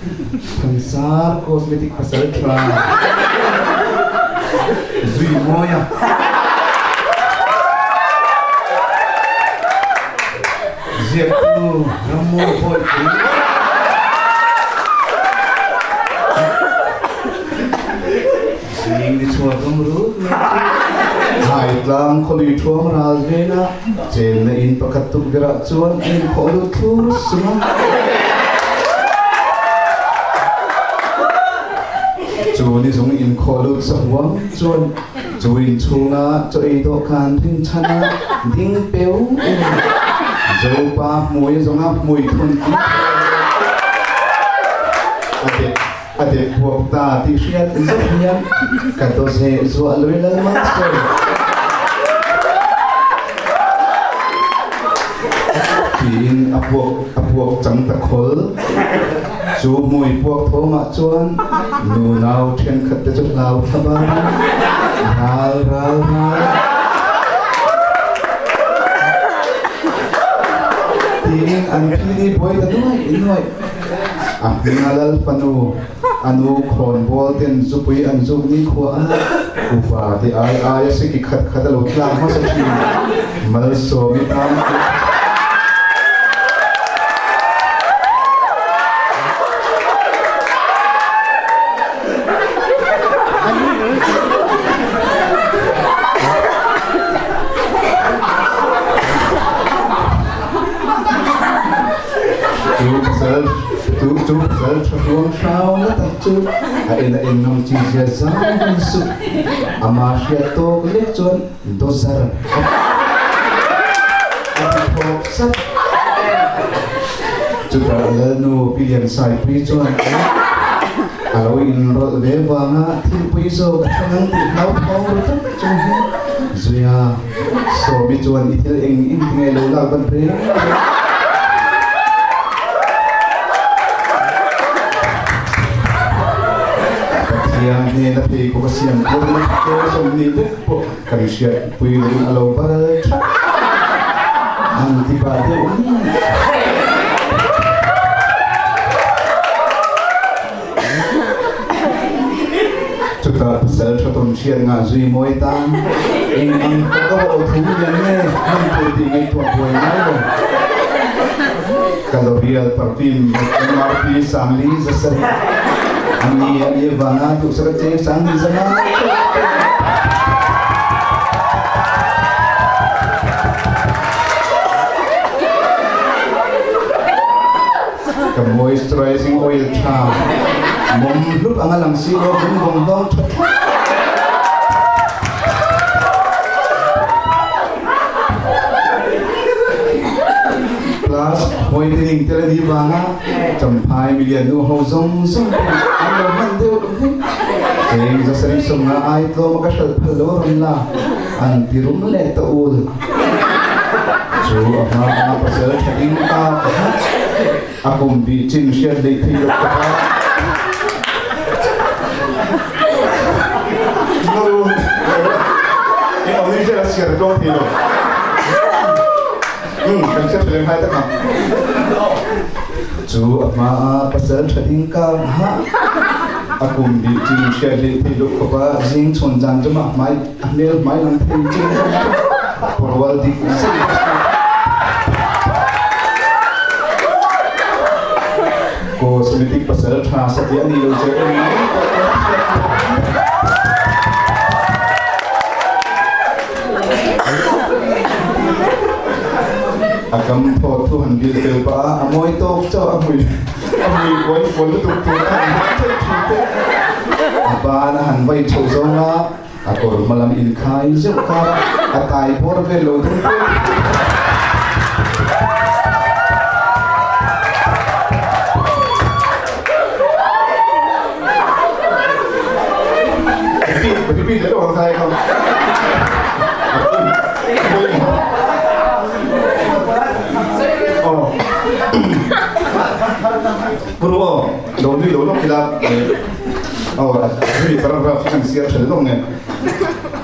Thansar Cosmetic pasal tha zui mawi a. Ziaktu Rammawi Bawihpui. Zing ni chhuak ram rut mai chu Thaitlang khawlui thuam ral vela chenna in pakhat tukverh ah chuan a inkhawh lut thlur sung a. Chu ni zung inkhawh lut sahuang chuan chu inchhunga chaw ei dawhkan rinchhan a ding peu in Zopa hmui zawnga hmui thun tih a dek A dek puak ta tih hriat zet hian ka dawzeh zuah lui lal mang sawi. Tiin a puak a puak chang ta khawl. Chu hmui puak thawmah chuan nunau thenkhat te chu hlau thla barin ral ral ral tiin an phili buai ta nuaih nuaih. A hminga lal fanu, a nu khawnbawl ten zupui an zuk ni khua a, upa te ai ai a siki khat khat a lo tlak hmasa thin. Malsawmi tan chu. Chu pasal chu chu pasal tha hruang hrau na tak chu a en a en ngam chi zia zang han suh. Ama hriat tawk lek chuan dawzar a ti thawk sat. Chutah Lalnu Pi Liansaipui chuan a lo inrawlh ve vanga thilpui zawk a thleng ang tih hlauthawng ru tak chung hian Zuia Sawmi chuan i thil eng eng ti nge lo lak ban reng reng. Pathian hnena pheikhawk a siam pawhin te sawmhnih vek pawh kan hriatpui lovin a lo baral that ang ti pah deuh nia. Chutah pasal tha tawn hriat ngah zui mawi tan eng ang tak a va lo thu lian nge hman tur tih ngaihtuah buai ngai lo. Ka L'Oreal perfume MRP sangli zasarih a ni a ni vanga duhsak a cheng sangli zanga Ka moisturizing oil tha mawm hlup anga lang si lo vung vawng hlawm tha thlap. Plus whitening tel ani vanga champhai milian nu ho zawng zawng ten an lo hman deuh vek. Cheng zasarih sawmnga ai tlawm a ka hralh phal lo rawn la an ti rum leh ta ul. Chu a hma a pasal tha ding ta ka ha. A kum bih chin hriat leh thei loh ka ha. Chu a hma a pasal tha ding ka ha. A kum bih chin hriat leh thei loh khawp a zing chhawn zan chu mah hmai A hmel hmai lang thei chin rual dik zet Cosmetic pasal tha satliah ni lo che en mai A kam thawt thu han bil tel pa a mawi tawk chauh a hmui a hmui kuai fual lutuk tur a han hmang thei thin te a ban a han vai chho zawng a A kawr hma lam inkhai zeuh kha a tai bawr vel lo deuh deuh. Repeat, repeat leh lawk ang khai kha. Oh. Guru oh, lo nui lo lawk ila. Oh, hemi paragraph hi kan siar tha lawk nge.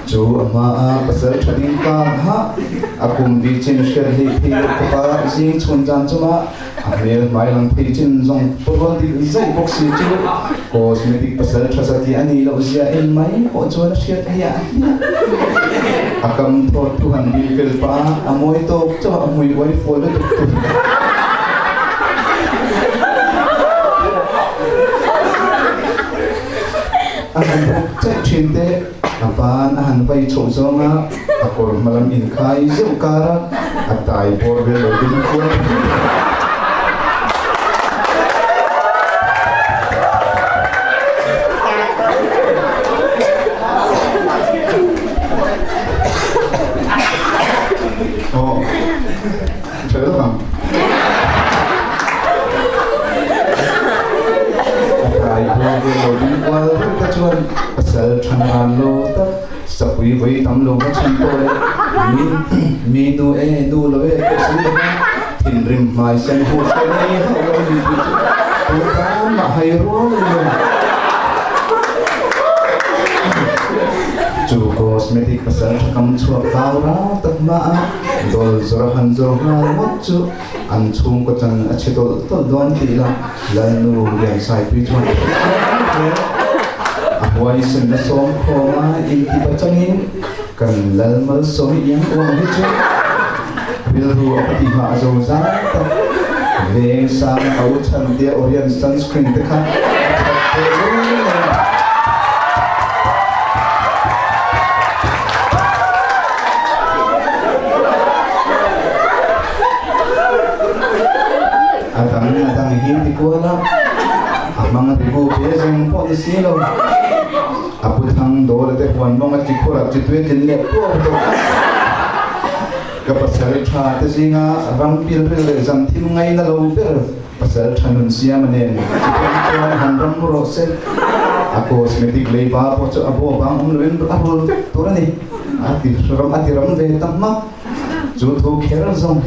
Chu a hmaah pasal ṭha ding kar hah a kum bi chin hriat hlei thei lo khawpa zing chhun zan chungah a hmel hmai lang thei chin zawng pawrual dik zaih bawk si chu cosmetic pasal ṭha satliah a nih loh zia en mai pawh chuan a hriat hliah hliah. A kam thawt thu han bil fel pah a, a mawi tawk chauh a hmui uai fual lutuk tur. A han bawk chaih thin te, a ban a han vai chhoh zawnga a kawr hma lam inkhai zeuh kara a tai bawr vel lo ding kual thut a. Aw, tha deuh ang. A tai bawr vel lo ding kual thut te chuan pasal than ran lo tak sapui vawi tam lo va chhan tawh leh mi mi nu e nu lo e pawh si lo va thinrim hmai sen hu hre nei hauh lo ni tih chu tu tan mah hai rual a ni lo. Chu cosmetic pasal tha kam chhuak kau rau tak hma a dawl zawr a han zawr nghal ngawt chu an chhungkaw chan a chhe tawlh tawlh dawn tih lah Lalnu Liansaipui chuan a hre chiang hle. A huaisen na sawm khawm a inti pachangin kan Lal Malsawmi iang uang hi chu rilru a pati hah zo zai tak. Veng sang a u chhan tia Orient sunscreen te kha a that teh lul nen. A dang a dang hi ti kual a, a hmang a ribu ve zeng pawh ni si lo. A pu thang dawla te huan mawng a ti khur a ti tui a tlin leh puau tawh a. Ka pasal tha te zinga ram pilril leh zan thim ngaina lo ber pasal tha nun siam a nen chutiang chuan han ram rawh se. A cosmetic leiba pawh chu a baw vang awm loin a rul vek tur a ni. A ti ram a ti ram ve ta hmak. Chu thu kher zawng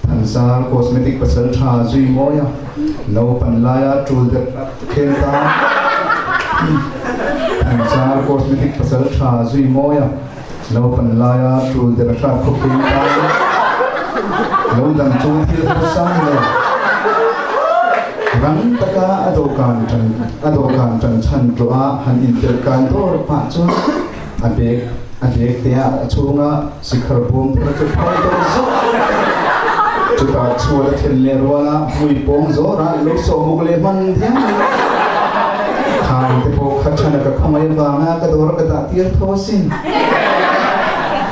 Thansar cosmetic pasal tha zui mawi a, naupan laia tul deuh khel ta. Thansar cosmetic pasal tha zui mawi a, naupan laia tul deuh hrat khawp khel ta. Lo dang chu thil harsa ni lo. Rang taka a dawhkan tan a dawhkan tan chhan tlawh a han intelh kai dawr pah chuan A bag a bag te ah a chhunga sikhar bawm thar chu phai deuh zauh. Chutah chhuat a thlen leh ruala hmui pawng zawrah lo sawh muk leh hman hian khang te pawh kha chhana ka khawngaih avanga ka dawr ka dah tir tho asin.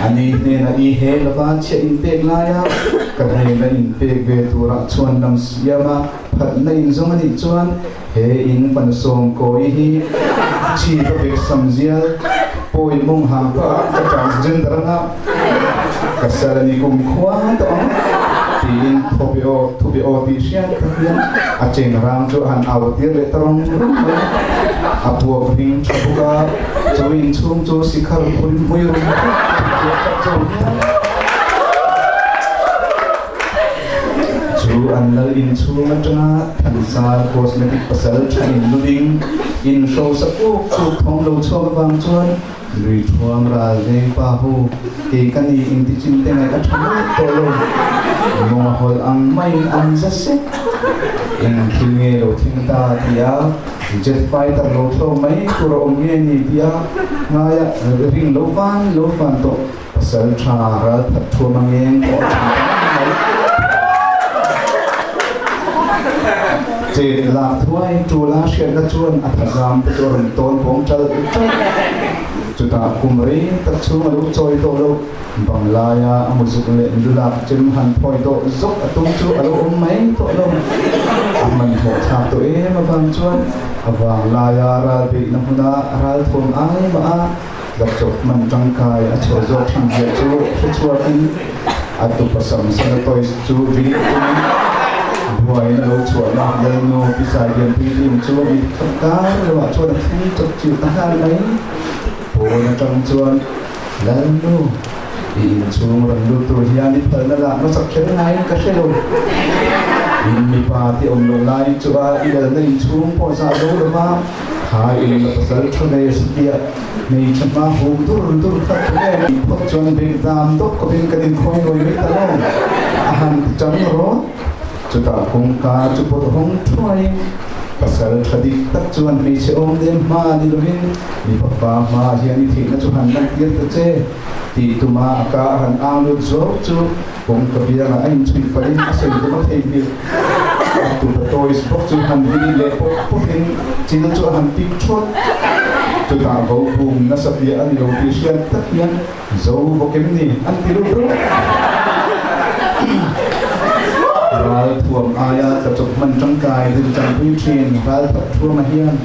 Ani hnenah i he lova chhiah inpek laia ka hnena inpek ve turah chuan lam siama phatna inzawng anih chuan He in fan sawm kawi hi chi ka bek sam zial pawi mawng hang pa ka transgender anga ka sal ani kum khua tawh ang tiin thupe aw thupe aw tih hriat tak hian a cheng rang chu a han au tir leh ta rawng rawng mai a, a puak hming tha bawk a, chu inchhung chu sikhar pui hmui rum rum tih tak chu hian. Chu an lal inchhung atanga Thansar Cosmetic pasal tha in luding in hrosa kuk kuk thawm lo chhuak avang chuan lui thuam ral veng pa ho kei ka ni inti chin te ngaih a tha mawlh tawh lo. Mawng a hawlh ang maiin an za sek. Eng thil nge lo thleng ta tia jet fighter lo thlawk mai tur a awm nge ni tia ngaia ring lo van lo van tawh. Pasal tha ral that thuam a ngeng pawh a tha tam mai. Chet lak thuai tul a hriatna chuan a thazam te chu a rawn tawn pawng ṭal ṭal. Chutah kum rei tak chhung a lo chawi tawh lo. Banglaia a muzuk leh lulak chem han phawi tawh zawk a tum chu a lo awm mai tawh lo. A hmanhmawh thlak tawh em avang chuan a vanglaia ral beihna hmuna ral thuam ai mah a Laptop hman tangkai a chhuah zawk thin ziah chu hre chhuakin a tupa sam sana toys chu ring tumin buaina lo chhuahna Lalnu Pi Saidianpui lim chu mit khat kar lohah chuan a thleng chawp chilh ta nghal mai. Pawn atang chuan Lalnu i inchhung rawn lut tur hian i phalna lak hmasak kher ngaiin ka hre lo. In mipa te awm loh lai chu a i lalna inchhung pawh zah zo lo va, kha in la pasal tha ve sapiah hmeichhe hma huk dur dur kha thu nge tih phawt chuan bek dam dawp khawpin kan inkhawi nawi mai ta lo a han ti chang rawt. Chutah kawngka chu pawt hawng thuaiin pasal tha dik tak chuan hmeichhe awm nem hma ni lovin mipa fa hma hian i theihna chu han lantir ta che tih tuma a ka a han ang lut zuau chu Kawngka biangah a inchhuih pahin a sawi tum a theihnghilh. A tupa toys bawk chu han vin leh pawp pawpin chil chu a han pik thawt. Chutah vo pum nasa piah a ni lo tih hriat tak hian zo bawk em ni an ti ru ru. Ral thuam aia tla chawp hman tangkai din tangpui thin ral that thuama hian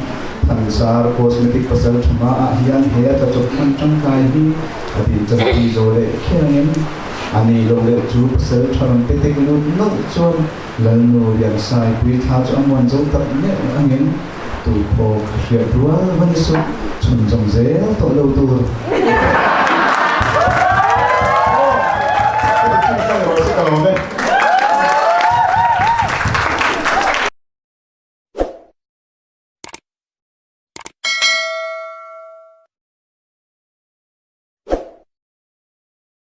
Thansar cosmetic pasal tha hmaah hian he a tla chawp hman tangkai hi a din chanpui zo leh khiangin A nei lo leh chu pasal tha rawn pe tek lut nawlh chuan Lalnu Liansaipui thla chu a muan zo tak meuh angin tuiphawk hriat rual va ni suh, chhunzawm zel tawh lo tur.